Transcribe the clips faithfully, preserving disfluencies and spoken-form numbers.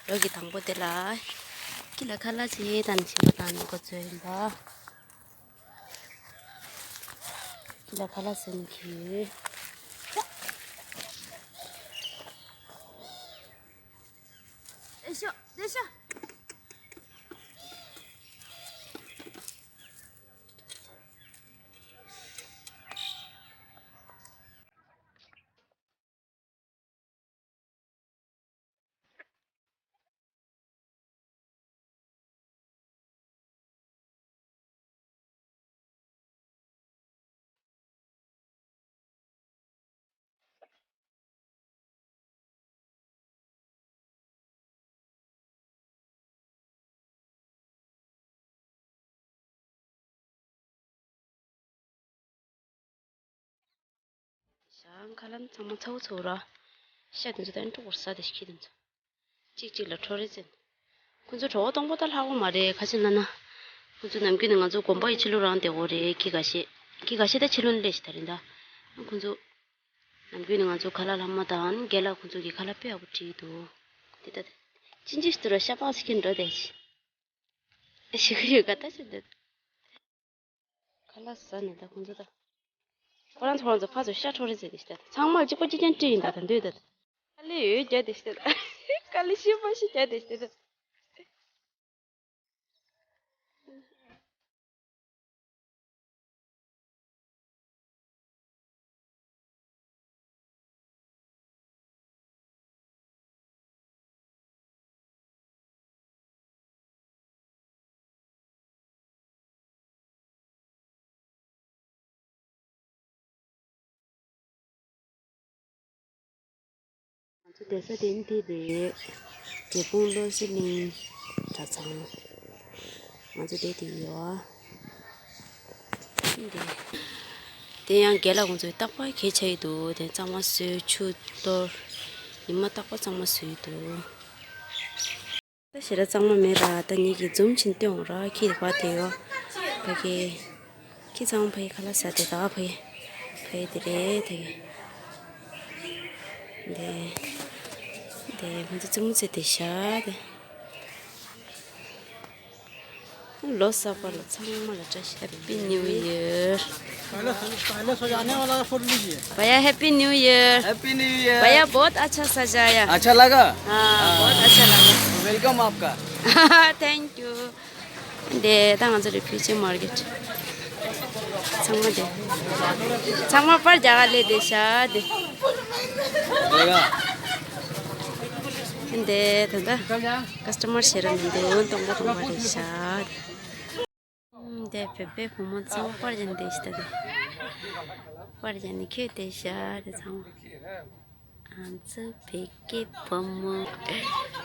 ལོ་གི་དང་པོ་དེ་ལ་ཁྱི་ལ་ཁ་ལག་ཅིག་དང་བྱིན་པ་དང་ནི་འགོ་ཚོད་ཡིན་པ། ཁྱི་ལ་ཁ་ལག་ཟེར་ནི་ཁྱི། ཨེ་ཤོ་ཨེ་ཤོ། ཤ་ཁ་ལག་ཚང་མ་ཚ་བོ་ཚ་བོ་ར། ཤ་དེ་ཚོ་ད་འགྲོ་བར་ཟ་དེ་ཤི་དེ་ཚོ། གཅིག་གཅིག་ལ་འཕྲོ་རེ་བཙན། ཁོ་ཚོ་གྲོད་ཁོག་སྟོང་པ་ད་ལྷག་པ་མ་རེད། ཁ་ཆེ་ན་ན། ཁོ་ཚོ་ནམ་རྒྱུན་ནས་ང་ཚོ་དགོན་པ་ཡི་ཕྱི་ལོགས་རང་བསྡད་ཡོད་རེད། ཁྱི་འགའ་ཤས། ཁྱི་འགའ་ཤས་ད་ཕྱི་ལོགས་ནས་སླེབས་ཤག་ད་རེད་ད། ཁོ་ཚོ། ནམ་རྒྱུན་ནས་ང་ཚོ་ཁ་ལག་ལྷག་མ་དང་རྒན་ལགས་ཁོ་ཚོ་གི་ཁ་ལག་དཔེ་ཡག་པོ་བྲིས་འདུག་དེ་ལྟ་སྟེ། ཅི་འཇིགས་སུ་ར་ཤ་པགས་ཤིག་གིན་འགྲོ་དེ། ཞིག་ཡོད་ག་ད་ཞིག་འདོད། ཁ་ལག་ཟ་ནས་ད་ཁོང་ཚོ་ད། ཁོ་རང་ཚོ་ཁོ་རང་ཚོ་ཕར་ཚུར་ཤ་འཕྲོ་རེ་ཟེར་དེ་ཞིག་ད། ཚང་མ་གཅིག་པ་གཅིག་རྐྱང་བྲིས་ཡིན་ད་ད་འདོད་ད། དཀའ་ལས་ཡོད་རྒྱ་དེ་ཞིག་ད། དཀའ་ལས་ཤི་པ་ཤི་རྒྱ་དེ་ཞིག་ད། ང་ཚོ་བསྡད་ས་དེ་འདི་རེད། འབྲས་སྤུངས་བློ་གསལ་གླིང་གྲྭ་ཚང་། ང་ཚོ་བསྡད་དེ་ཡོད། འདི། དེ་ཡང་རྒན་ལགས་ཁོང་ཚོས་རྟག་པར་གད་ཆགས་ཡི་འདུག་དེ་གཙང་མ་བཟོས་ཆུ་གཏོར། ཉི་མ་རྟག་པར་གཙང་མ་བཟོས་ཡི་འདུག་ད་ཞེ་དྲག་གཙང་མ་མེད་ར། ད་ངེད་ཀྱིས་འཛུམ་ཆེན་སྟོན་འོང་ར། ཁྱི་དེ་བ་དེ་ཡོ། ཕ་གི། ཁྱི་ཚང་ཕ་གི་ཁ་ལག་ཟ་དེ་ད་ཕ་གི། ཕ་གི་དེ་རེད་དེ། དེ། དེ་ཁོང་ཚོ་རྩེད་མོ་རྩེ་དེ་ཤ་དེ། ལོ་གསར་པ་ལ་ཚང་མ་ལ་བཀྲ་ཤིས། Happy New Year. पहले, पहले सजाने वाला फोटो लीजिए। भैया, Happy New Year. Happy New Year. भैया, बहुत अच्छा सजाया। अच्छा लगा? हाँ, बहुत अच्छा लगा। वेलकम आपका। Thank you. འདི་ད་ང་ཚོ་Refugee Market. ཚང་མ་དེ། ཚང་མ་པར་རྒྱག་ག་སླེབས་བསྡད་ཤག་དེ། འདི་ད་ལྟ་customer ཞེ་དྲག་མི་འདུག་སྟོང་པ་སྟོང་པ་རེད་ཤག་དེ། ཨུམ། དེ་བོད་པའི་བུ་མོ་ཚང་པར་བྱས་ནས་བསྡད་ཤག་ད་དེ། པར་བྱས་ནས་ཁྱེར་བསྡད་ཤག་དེ་ཚང་མ། ང་ཚོ་བོད་ཀྱི་བུ་མོ།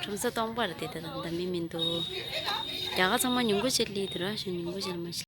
ཁྲོམ་ས་སྟོང་པ་རེད་དེ། ད་ད་མི་མི་འདུག་རྒྱ་གར་ཚང་མ་ཉུང་གུ་ཞིག་སླེབས་དེ་ར་ཞིག་ཉུང་གུ་ཞིག་ལ་མ་ཤི།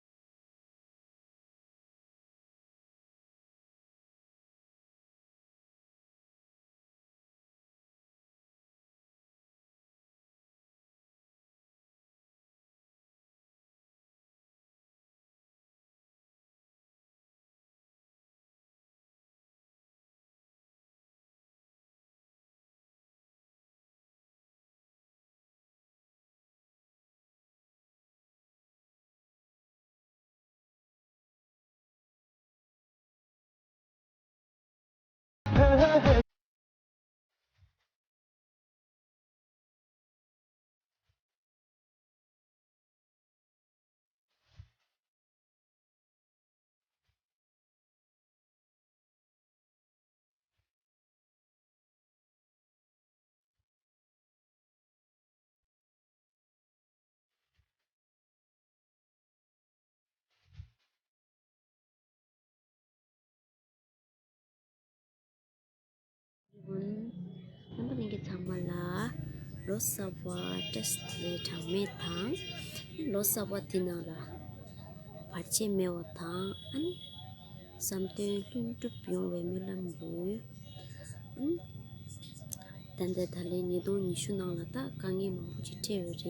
རྣམ་པ་ལྷན་རྒྱས་ཚང་མ་ལ་ལོ་གསར་པ་བཀྲ་ཤིས་བདེ་ལེགས་གྲངས་མེད་དང་། ལོ་གསར་པ་འདི་ནང་ལ་བར་ཆད་མེད་པ་དང་། ཨ་ནི་བསམ་དོན་ལྷུན་གྲུབ་ཡོང་བའི་སྨོན་ལམ་ཡོད། ཨ་ནི་ད་ལྟ་ད་ལོའི་ཉིས་སྟོང་ཉི་ཤུ་ནང་ལ་ད་དཀའ་ངལ་མང་པོ་ཅིག་འཕྲད་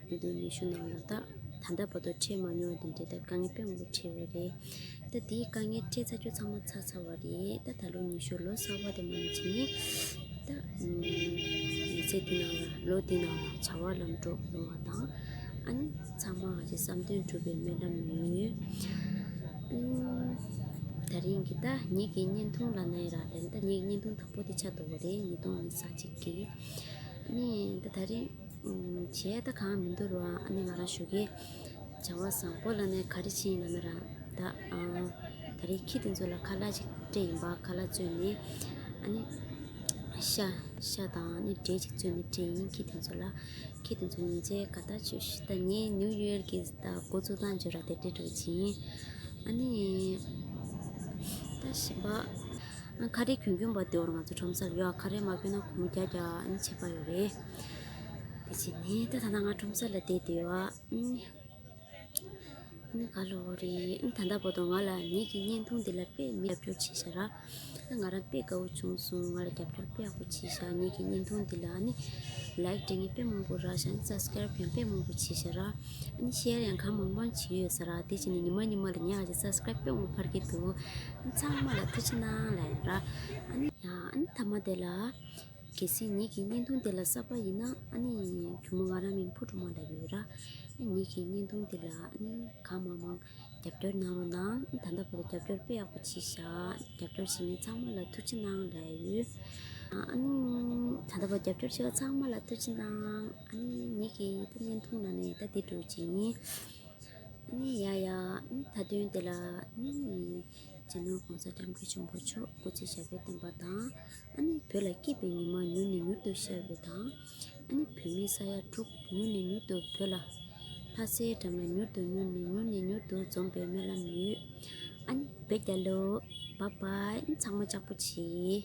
ཡོད་རེད། ཉིས་སྟོང་ཉི་ཤུ་ནང་ལ་ད་ད་ལྟ་བར་དུ་འཕྲད་མ་མྱོང་བ་དེ་འདྲའི་ད་དཀའ་ངལ་དཔེ་མང་པོ་འཕྲད་ཡོད་རེད། ད་དེའི་དཀའ་ངལ་འཕྲད་ཚར་རྒྱུ་ཚང་མ་ཚར་ཚར་བ་རེད། ད་ད་ལོ་ཉི་ཤུ་ལོ་གསར་པ་དེ་མ་ནས་བྱས་ནས་ད་ཨུམ། ཚེ་འདི་ནང་ལ་ལོ་འདི་ནང་ལ་བྱ་བ་ལམ་འགྲོ་ཡོང་བ་དང་། ཨ་ནི་ཚང་མ་ང་ཚོའི་བསམ་དོན་འགྲུབ་པའི་སྨོན་ལམ་ཡོད། ཨུམ། ད་རིང་གི་ད་ངེད་ཀྱི་བརྙན་ཐུང་ལ་ནའི་ར་དེ་ད་ངེད་ཀྱི་བརྙན་ཐུང་དང་པོ་དེ་ཆགས་འདུག་པ་རེད། ཉིས་སྟོང་ཉི་ཤུ་རྩ་གཅིག་གི། ཨ་ནི་ད་ད་རིང་ཨུམ། བྱས་ད་གང་མི་འདུག་ར། ཨ་ནི་ང་རང་ཞོགས་ཀས་བྱ་བ་བཟང་པོ་ལ་ནའི་ག་རེ་བྱས་ཡིན་ལབ་ན་ར། ད་ཨ། ད་རེས་ཁྱི་དེ་ཚོ་ལ་ཁ་ལག་ཅིག་སྤྲད་ཡིན་པ། ཁ་ལག་བཙོས་ནས་ཨ་ནི་ཤ་ཤ་དང་ཨ་ནི་འབྲས་ཅིག་བཙོས་ནས་སྤྲད་ཡིན་ཁྱི་དེ་ཚོ་ལ། ཁྱི་དེ་ཚོ་ཉིན་མཚན་ག་ད་བཅུ་བཞི། ད་ངས་ནིའུ་ཡོར་གི་ད་འགོ་བཙུགས་སྟངས་བརྗོད་ར་དེ་སྤྲད་འགྲོ་གི་ཡིན། ཨ་ནི་ད་གཞན་པ་ཁ་རས་གྱོན་གྱོན་པ་དེ་བར་ང་ཚོ་ཁྲོམ་སར་ཡོད། ཁ་རས་མ་གྱོན་ན་སྒོར་མོ་བརྒྱ་བརྒྱ་ཨ་ནི་ཆད་པ་ཡོད་རེད། དེ་བྱས་ནས་ད་ད་ལྟ་ང་ཁྲོམ་སར་ལ་བསྡད་བསྡད་ཡོད། ཨ་ནི། ཨ་ནི་ག་ལོ་རེད། ཨ་ནི་ད་ལྟ་བར་དུ་ང་ལ་ངེད་ཀྱི་བརྙན་ཐུང་འདི་ལ་དཔེ་མི་རྒྱབ་སྐྱོར་བྱས་ཤག་ར། ཨ་ང་རང་དཔེ་དགའ་བོ་བྱུང་སོང་། ང་ལ་རྒྱབ་སྐྱོར་དཔེ་ཡག་པོ་བྱས་ཤག་ངེད་ཀྱི་བརྙན་ཐུང་འདི་ལ་ཨ་ནི་ལའིག་སྤྲད་མཁན་དཔེ་མང་པོ་རག་ཤག་ཨ་ནི་སབ་སི་ཀ་རའིབ་ཡང་དཔེ་མང་པོ་བྱས་ཤག་ར། ཨ་ནི་ཤེར་ཡང་གང་མང་མང་བྱས་ཡོད་ས་ར། དེ་བྱས་ནས་ཉི་མ་ཉི་མ་ལ་ངས་ཨ་ཅག་སབ་སི་ཀ་རའིབ་དཔེ་མང་པོ་འཕར་གྱི་འདུག་ཨ་ནི་ཚང་མ་ལ་ཐུགས་རྗེ་གནང་ལབ་ཡིན་ར། ཨ་ནི་ཡང་ཨ་ནི་མཐའ་མ་དེ་ལ། གལ་སྲིད་ངེད་ཀྱི་བརྙན་ཐུང་དེ་ལ་གསར་པ་ཡིན་ན་ཨ་ནི་གུས་མོ་ང་རང་མིང་ཕུར་སྒྲོལ་མ་ལབ་ཡོད་ར། ཨ་ངེད་ཀྱི་བརྙན་ཐུང་དེ་ལ་ཨ་ནི་གང་མང་མང་རྒྱབ་སྐྱོར་གནང་རོགས་གནང་། ད་ལྟ་བར་དུ་རྒྱབ་སྐྱོར་དཔེ་ཡག་པོ་བྱས་ཤག་རྒྱབ་སྐྱོར་བྱེད་མཁན་ཚང་མ་ལ་ཐུགས་རྗེ་གནང་ལབ་ཡོད། ཨ་ནི་ད་ལྟ་བར་རྒྱབ་སྐྱོར་བྱེད་མཁན་ཚང་མ་ལ་ཐུགས་རྗེ་གནང་། ཨ་ནི་ངེད་ཀྱི་ད་བརྙན་ཐུང་ནང་ནས་ད་འདི་འགྲོ་གི་ཡིན། ཨ་ནི་ཡ་ཡ། ཨ་ནི་མཐའ་དོན་དེ་ལ་ཨ་ནི་སྤྱི་ནོར་༸གོང་ས་༸སྐྱབས་མགོན་ཆེན་པོ་མཆོག་སྐུ་ཚེ་ཞབས་པད་བརྟན་པ་དང་། ཨ་ནི་བོད་ལ་སྐྱིད་པའི་ཉི་མ་མྱུར་ནས་མྱུར་དུ་ཤར་བའི་དང་། ཨ་ནི་བོད་མིའི་ས་ཡ་དྲུག་མྱུར་ནས་མྱུར་དུ་བོད་ལ། ལྷ་སའི་འགྲམ་ལ་མྱུར་དུ་མྱུར་ནས་མྱུར་ནས་མྱུར་དུ་འཛོམས་པའི་སྨོན་ལམ་ཡོད། ཨ་ནི་བོད་རྒྱལ་ལོ། བཱའི་བཱའི། ཨ་ནི་ཚང་མ་ལྕགས་པོ་བྱེད།